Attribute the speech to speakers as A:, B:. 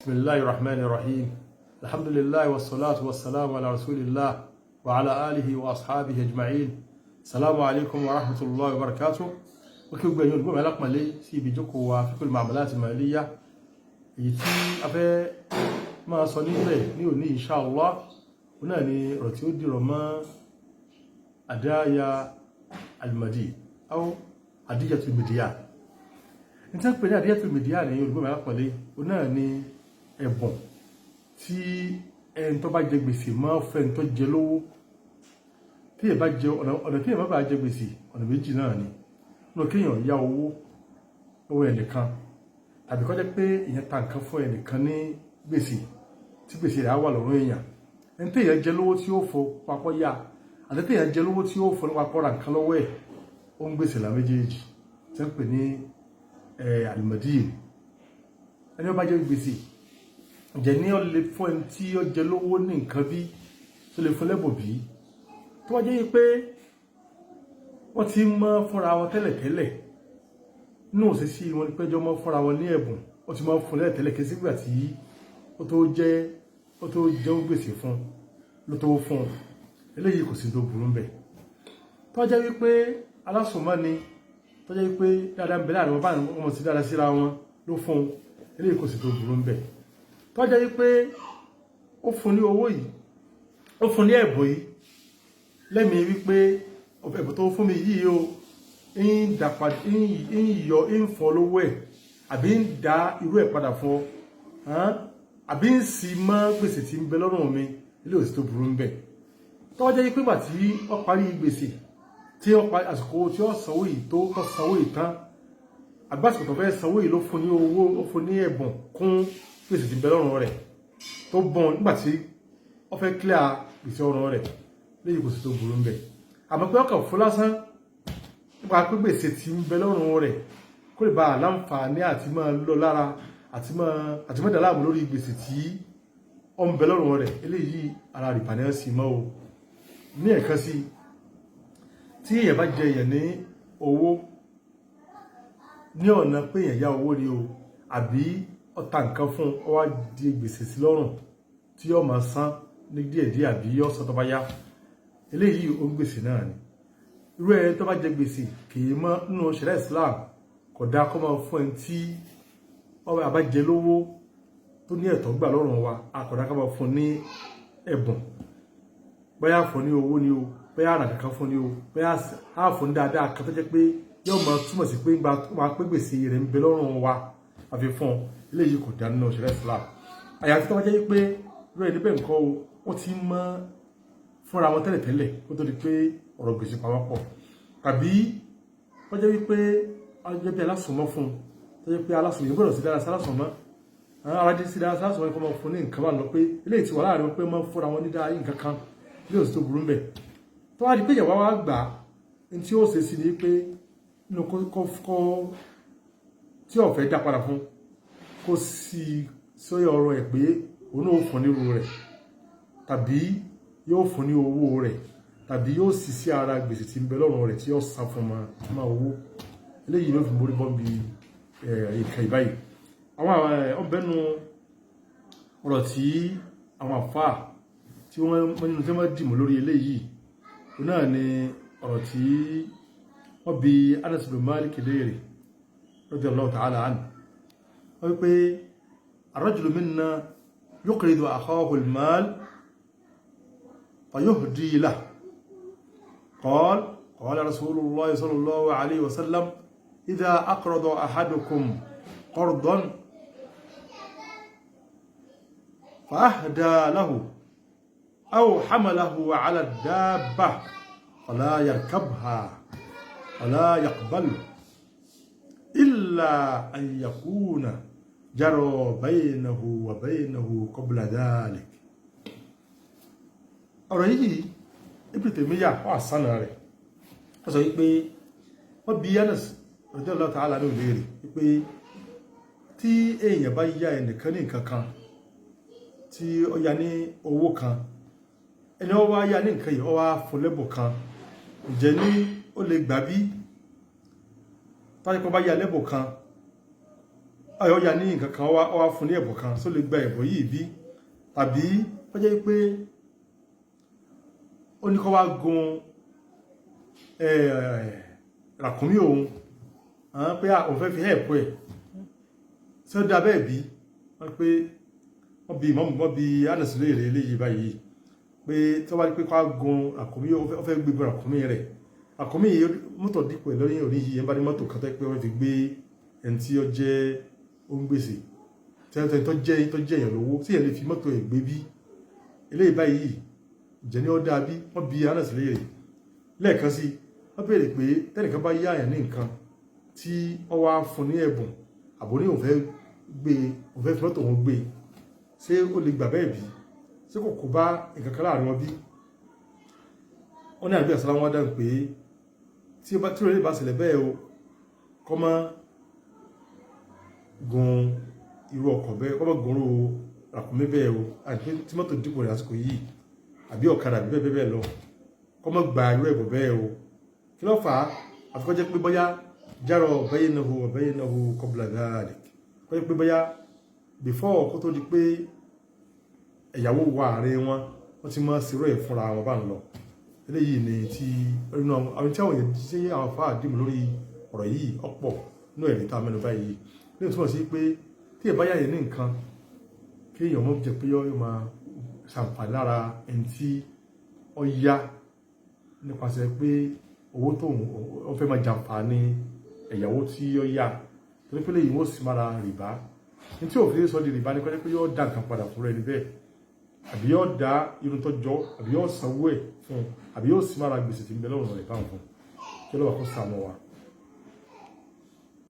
A: بسم الله الرحمن الرحيم، الحمد لله والصلاة والسلام على رسول الله وعلى آله وأصحابه أجمعين. السلام عليكم ورحمة الله وبركاته. Ó kí gbogbo ẹ̀yin olùgbọ́ mi alápọ̀nlé sí ibi ìjókòó wa فقه المعاملات المالية. Èyí tí a fẹ́ máa sọ níbẹ̀ ní òní إن شاء الله, òun náà ni ọ̀rọ̀ tí ó dìrọ̀ mọ́ هدايا المدين أو هدية المديان. Ní tí wọ́n pè ní هدية المديان ní, olùgbọ́ mi alápọ̀nlé, òun náà ni ẹ̀bùn tí ẹni tó bá jẹ gbèsè máa fẹ́ ẹni tó jẹ lówó. Tí ẹ bá jẹ, ọ̀nà tí ẹ bá bá jẹ gbèsè, ọ̀nà méjì náà ni. Nínú kéèyàn yá owó lọ́wọ́ ẹnìkan, tàbí kó jẹ́ pé èèyàn ta nǹkan fún ẹnìkan ní gbèsè, tí gbèsè rẹ̀ á wà lọ́rùn èèyàn. Ẹni tí èèyàn jẹ lówó tí ó fọ papọ̀ yá, àti tí èèyàn jẹ lówó tí ó fọ nípa kọ́ra nǹkan lọ́wọ́ ẹ̀, ó ń gbèsè là méjèèjì tí wọ́n pè ní المدين. Ẹni ó bá jẹ gbèsè, ǹjẹ́ ní ó lè fún ẹni tí ó jẹ lówó ní nǹkan bí tó lè fún lẹ́bùn bí? Tó wá jẹ́ pé wọ́n ti mọ́ fúnra wọn tẹ́lẹ̀tẹ́lẹ̀ nínú òṣìṣì wọn ní péjọ mọ́ fúnra wọn ní ẹ̀bùn, ó ti mọ́ fún lẹ́tẹ̀lẹ̀, kí sígbà tí ó tó jẹ́ ó tó jẹ́ ó gbèsè fún ló tó fún eléyìí, kò sí tó burú ń bẹ̀. Tó wá jẹ́ wípé alásùnmọ́ ni, tó jẹ́ wípé dáadáa ń bẹ láàrin wọn, báyìí wọn sì dáadáa síra wọn ló fún eléyìí, kò sí tó burú ń bẹ̀. Tó jẹ́ wípé ó fún ní owó yìí, ó fún ní ẹ̀bùn yìí lẹ́mìí wípé ẹ̀bùn tó fún mi yìí o, ń dàpà, ń yọ, ń fọ́ lówó ẹ̀, àbí ń dá irú ẹ̀ padà fún ọ, àbí ń sì mọ́ gbèsè tí ń bẹ lọ́rùn mi, ilé òsì tó burú ń bẹ̀. Tó jẹ́ wípé gbà tí ó parí gbèsè, tí ó parí àsìkò tí ó sanwó yìí, tó sanwó yìí tán, àgbàsìkò tó fẹ́ sanwó yìí ló fún ní owó, ó fún ní ẹ̀bùn kún gbèsè tí ń bẹ lọ́rùn rẹ̀, tó bọ́n nígbà tí ó fẹ́ clear gbèsè ọrùn rẹ̀ léyìí, kò sí tó burú ń bẹ̀. Àmọ́ pé ọkàn fún lásán nípa pé gbèsè tí ń bẹ lọ́rùn rẹ̀, kó lè bá a láǹfààní àti máa lọ lára àti máa dàlámù lórí gbèsè tí ó ń bẹ lọ́rùn rẹ̀, eléyìí ara rìbá náà sì mọ́ o. Ní ẹ̀kan sí, tí èèyàn bá jẹ èèyàn ní owó ní ọ̀nà pé èèyàn yá owó ni o, àbí ó ta nǹkan fún ọ, wá di gbèsè sí lọ́rùn tí yóò máa san ní díẹ̀díẹ̀, àbí yóò san tó bá yá, eléyìí ó ń gbèsè náà ni. Irú ẹni tó bá jẹ gbèsè, kì í mọ́ nínú ṣẹ̀ríà Islam, kò dáa kó máa fún ẹni tí ọba àbá jẹ lówó tó ní ẹ̀tọ́ gbà lọ́rùn wa, a kò dáa kó máa fún ní ẹ̀bùn. Bóyá fún ní owó ni o, bóyá àrà kankan fún ní o, bóyá á fún ní dáadáa kan tó jẹ́ pé yóò máa túmọ̀ sí pé máa pé gbèsè rẹ̀ ń bẹ lọ́rùn wa àfi fún eléyìí, kò dáa nínú ṣẹ̀ríà Islam. Àyàfi tó bá jẹ́ pé irú ẹni bẹ́ẹ̀ nǹkan o, wọ́n ti mọ́ fúnra wọn tẹ́lẹ̀tẹ́lẹ̀ kó tó di pé ọ̀rọ̀ gbèsè pa wọ́n pọ̀, tàbí wọ́n jẹ́ wípé wọ́n jẹ́ bí alásùnmọ́ fún un, tó jẹ́ pé alásùnmọ́ yìí gbọ́dọ̀ sí dára sí alásùnmọ́, àwọn aráàlú sí dára sí alásùnmọ́, kó máa fún ní nǹkan bá lọ pé eléyìí ti wà láàrin wọn pé máa fúnra wọn ní dáa nǹkan kan, ilé òsì tó burú ń bẹ̀. Tó wá di pé ìyàwó wa gbà á, ní tí ó ṣe sí ni pé nínú kó tí ó fẹ́ dá padà fún, kó sì sóyè ọ̀rọ̀ ẹ̀ pé òun náà fún nírú rẹ̀, tàbí yóò fún ní owó rẹ̀, tàbí yóò sì sí ara gbèsè tí ń bẹ lọ́rùn rẹ̀ tí yóò san fún ma owó. Eléyìí ló fi mórí bọ́ bí ìka ìbáyìí. Àwọn ọbẹ̀nu ọ̀rọ̀ tí àwọn àfáà tí wọ́n nínú tí wọ́n dìmọ̀ lórí eléyìí, òun náà ni ọ̀rọ̀ tí wọ́n bi Anas bin Malik léèrè رضي الله تعالى عنه. Wọ́n wípé الرجل منا يقرض أخاه المال فيهدي له. قال: قال رسول الله صلى الله عليه وسلم: إذا أقرض أحدكم قرضا فأهدى له أو حمله على الدابة فلا يركبها ولا يقبل إلا أن يكون جرى بينه وبينه قبل ذلك. Ọ̀rọ̀ yìí, Ibn Taymiyyah wà sánà rẹ̀. Wọ́n sọ wípé wọ́n bi Anas رضي الله تعالى ní òléèrè wípé tí èèyàn bá yá ẹnìkan ní nǹkan kan, tí ó yá ní owó kan, ẹni ó wá yá ní nǹkan yìí, ó wá fún lẹ́bùn kan, ǹjẹ́ ní ó lè gbà bí? Tọ́jú pé bá yá lẹ́bùn kan, Ó yá ní nǹkan kan, wá fún ní ẹ̀bùn kan, só lè gba ẹ̀bùn yìí bí? Tàbí ó jẹ́ pé ó ní kó wá gun ràkúnmí òun, pé òun fẹ́ fi help ẹ̀, tí ó dá bẹ́ẹ̀ bí? Wọ́n pé wọ́n bí ìmọ̀mù, wọ́n bí Anas léèrè eléyìí báyìí pé tí wọ́n bá ní pé kó wá gun ràkúnmí, ó fẹ́ gbé ràkúnmí rẹ̀, ràkúnmí yìí, mọ́tò dípò ẹ̀ lórí òní yìí, ẹ̀ bá ní mọ́tò kan tó pé wọ́n fi gbé ẹni tí ó jẹ́ ó ń gbèsè, tí tó jẹ́ èèyàn lówó, tí èèyàn lè fi mọ́tò ẹ̀ gbé bí? Eléyìí báyìí jẹ́ ní ó dáa bí? Wọ́n bí Anas léèrè. Lẹ́ẹ̀kan sí, wọ́n béèrè pé tẹ́nìkan bá yá àyàn ní nǹkan tí ó wá fún ní ẹ̀bùn, àbò ní òun fẹ́ gbé, òun fẹ́ fi mọ́tò òun gbé, ṣé ó lè gbà bẹ́ẹ̀ bí? Ṣé kò kó bá nǹkan kan láàrin wọn bí? Wọ́n ní àbí àsálà wọn dáhùn pé tí ó lè bá ṣẹlẹ̀ bẹ́ẹ̀ o, kọ́ mọ́ gun irú ọkọ̀ bẹ́ẹ̀, kọ́ mọ́ gun irú ràkúnmí bẹ́ẹ̀ o, àti pé tí mọ́tò dípò rẹ̀ lásìkò yìí, àbí ọ̀kadà, àbí bẹ́ẹ̀ bẹ́ẹ̀ lọ, kọ́ mọ́ gba irú ẹ̀bùn bẹ́ẹ̀ o. Kí ló fà á? Àfikọ́ jẹ́ pé bóyá járọ baynahu wa baynahu qabla dhalik, kọ́ jẹ́ pé bóyá before kó tó di pé ẹ̀yàwó wà àárín wọn, wọ́n ti máa ṣeré ẹ̀ fúnra wọn bá ń lọ. Eléyìí ni tí inú àwọn tí àwọn èèyàn tí àwọn afáà dìmú lórí ọ̀rọ̀ yìí ọ̀pọ̀ nínú ẹ̀rí tá a mẹ́nu báyìí ní ìtumọ̀ sí pé tí ẹ̀ bá yáyẹ ní nǹkan, kí èèyàn mọ́ jẹ́ pé yọ́ máa ṣàǹfààní lára ẹni tí ó yá nípasẹ̀ pé owó tóun ó fẹ́ máa jàǹfààní ẹ̀yàwó tí ó yá, torí pé lèyìn wọ́n sì máa ra rìbá. Ní tí òfin sọ di rìbá ní kọ́jẹ́ pé yóò dá nǹkan padà fún rẹ̀ níbẹ̀, àbí yóò dá irun tó jọ, àbí yóò sanwó ẹ̀ fún un, àbí yóò sì máa ra gbèsè tí ń bẹ lọ́rùn rẹ̀ báwọn fún un. Kí ló wà kó sàmọ́ wa.